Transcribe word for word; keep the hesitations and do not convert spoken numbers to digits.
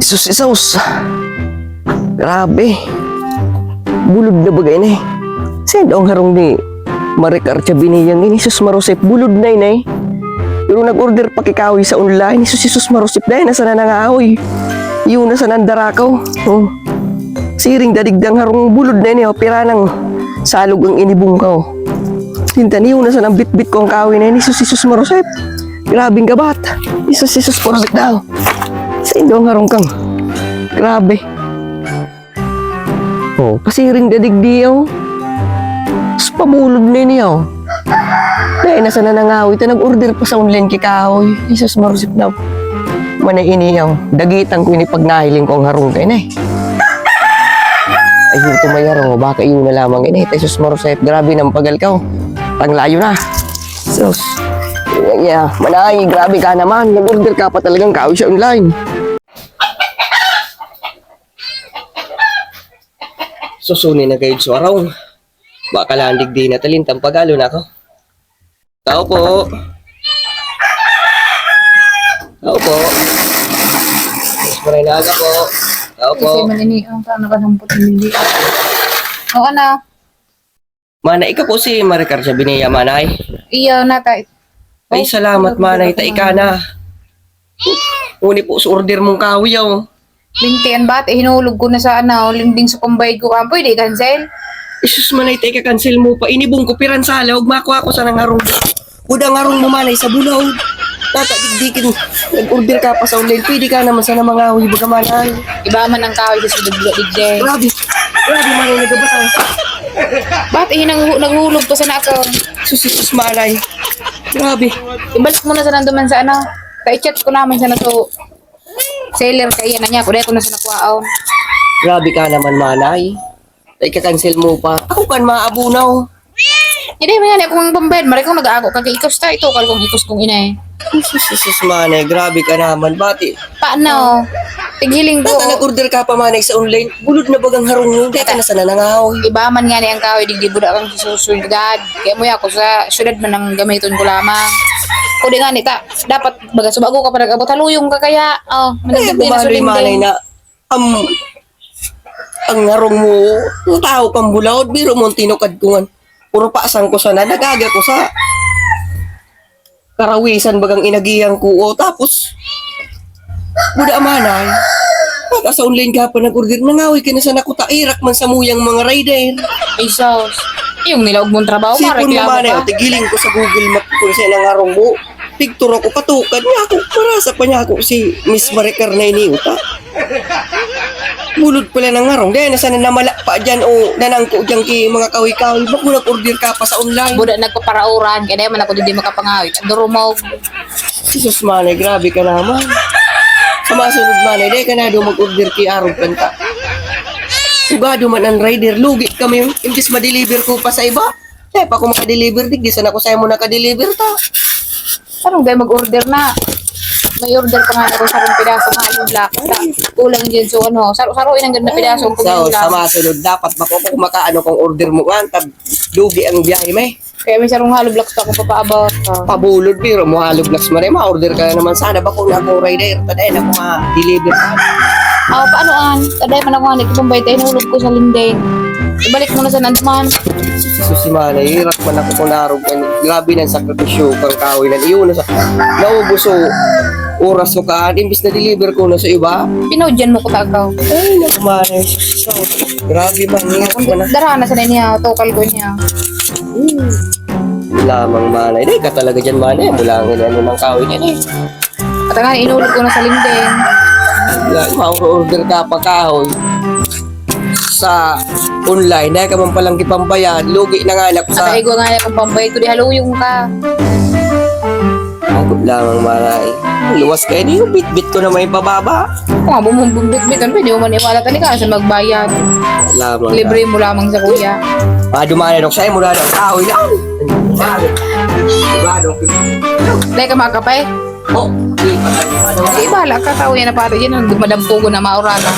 Sus, Jesus. Grabe. Bulod na baga ini. Saan daw ang harong ni Maricar Chabiniyang ini? Sus, marusip. Bulod na ini. Pero nag-order pa kikahoy sa online. Sus, Jesus, marusip. Dahil na sana nangahoy. Yun na sana ang darakaw. Oh. Siring dadigdang harong bulod na ini. Oh. Pira nang salog ang inibong ka. Oh. Tinta niyo na sana ang bitbit ko ang kahoy na ini. Sus, Jesus, marusip. Grabing gabat. Jesus, Jesus, marusip daw. Sa indo ang harong kang. Grabe. Oh, pasiring dadigdi, oh. Sus, pabulod na niya, oh. Dahil na sana nangahoy, ta nag-order pa sa online kikahoy. Jesus, marusip daw. Mana ini, oh. Dagitan ko ini pag nahiling ko ang harong kayo na, eh. Ay, ito may harong, oh. Baka yun na lamang ini. Jesus, marusip. Grabe ng pagal ka, oh. Tanglayo na. Sus. Yeah, manay, grabe ka naman. Nag-order ka pa talagang kahoy sa online. Susuni na gayud sa araw. Baka lang digdi na talin, tampagalo na ako. Tao po. Tao po. Mas maray na aga po. Tao po. Kasi manini ang ka nakasampot ng hindi. O, ano? Mana, ikaw po si Maricar Sabinia, manay? Iyo, natay. Ay, salamat, manay. Ta ika na. Uni po sa order mong kahoy, oh. Lintian ba? At hinulog ko na sa, ano, linding sa pambayad ko. Ah, pwede cancel? Isus, manay, ta ika-cancel mo pa. Inibong ko, piran sala, ug makwa ko sa nangarong. Kuda ngarong mo, manay, sa bulaw. Tata, digdikin, nag-order ka pa sa online. Pwede ka naman sana mangahoy, baga, manay. Iba man ang kahoy sa sudod digdi. Grabe. Grabe, manay, nagabataw. Ba't eh, naghu-, naghulog pa sana ako? Sus, sus, manay. Grabe. Ibalik mo na sana duman sa ano. Ka-chat ko naman sana to. Seller kaya na niya. Kuda ko na sana kuha, oh. Grabe ka naman, manay. Ay, ka-cancel mo pa. Ako kan maabunaw. Hindi, may hali akong pambayad. Maray kong nag-aago ka kay ikos ta. Ito, kal kong ikos kong ina eh. Sus, sus, sus, manay. Grabe ka naman. Bati. Paano? Tighiling ko. Tata, nag-order ka pa, manay, sa online. Bulod na bagang harong yun. Kaya ka na sana nangahoy. Iba man nga ni ang kahoy, digdi buda kang susunod. Kaya mo ako sa syudad man ang gamiton ko lamang. Kung di nga ni ta, dapat baga sumago ka pa nag-abot. Haluyong ka kaya. Oh, managdag na suling manay na. Am, ang harong mo, ang tao kang bulaod, biro mo ang tinukad ko ngan. Puro pasang ko sana, nagaga ko sa karawisan bagang inagihan ko, o, tapos, buda manay, pag sa online ka pa nag-order, nangahoy ka na sana kuta, irak man sa muyang mga rider. Ay, sus. Yung nilaog mong trabaho, Sipon mo mareklamo manay, ka. O, tigiling ko sa Google Map kung saan ang harong mo. Picture ako, patukad niya ako. Marasa pa niya ako si Miss Maricar na iniuta. Bulod pala ng harong. Dahil na sana namala pa dyan o nanangko dyan ki mga kahoy-kahoy. Bako nag-order ka pa sa online. Buda nagpaparauran, kaya dahil man ako di makapangawit. Ang durumog. Jesus, manay, grabe ka naman. Sa masunod, manay, dahil ka na daw mag-order ki Arog Kanta. Sugado man ang rider, lugi kami. Imbis ma-deliver ko pa sa iba. Kaya pa ako makadeliver, digdi sana ako sa'yo mo nakadeliver ta. Anong dahil mag-order na? May order pa nga ako sa rong piraso nga hollow block. Sa, kulang din so ano, saro-saro inang ganda piraso kung So, yun sa lang. Masunod, dapat bako ko makaano kung order mo man, tab lugi ang biyahe, may. Kaya may sarong hollow blocks pa ako papaabot. Oh. Pabulod, pero mo hollow blocks mo rin, ma-order ka na naman sana, bako na ako rider, taday na ako ma-deliver. Oh, paano an? Taday man ako nga, nagkikumbay tayo, nahulog ko sa linding. Ibalik mo na sa nanduman. Susi man, nahihirap man ako kung narog ka. Grabe ng sakripisyo kang kahoy na iyon. Sa, naubos so oras ko kaan, imbis na deliver ko na sa iba. Pinaudyan mo ko tagaw. Ay, naku, manay. So, grabe man, hirap man na. Dara na sa niya, tokal ko niya. Hmm. Lamang manay. Dahil ka talaga dyan, manay. Mula ang ano ng kahoy niyan eh. At nga, inulog ko na sa linding. Yan, ma-order ka pa kahoy sa online. Dahil ka man palang kipambayad, lugi na nga anak sa At igwa nga niya kung pambayad ko, di haluyong ka. Ako lamang, manay. Luwas kayo niyo, bitbit ko na may pababa. Kung nga bumumbong bitbit, ano, pwede mo man iwala tani ka, sa magbayad. Lamang Libre ka. Mo lamang sa kuya. Mga dumanay, dok, sa'yo, mula na. Kahoy na. Sigurado. Sigurado. Dahil ka makakapay? Oh, di pa tayo. Di, bahala ka, tao yan na pare, yan ang madampugon na maurana.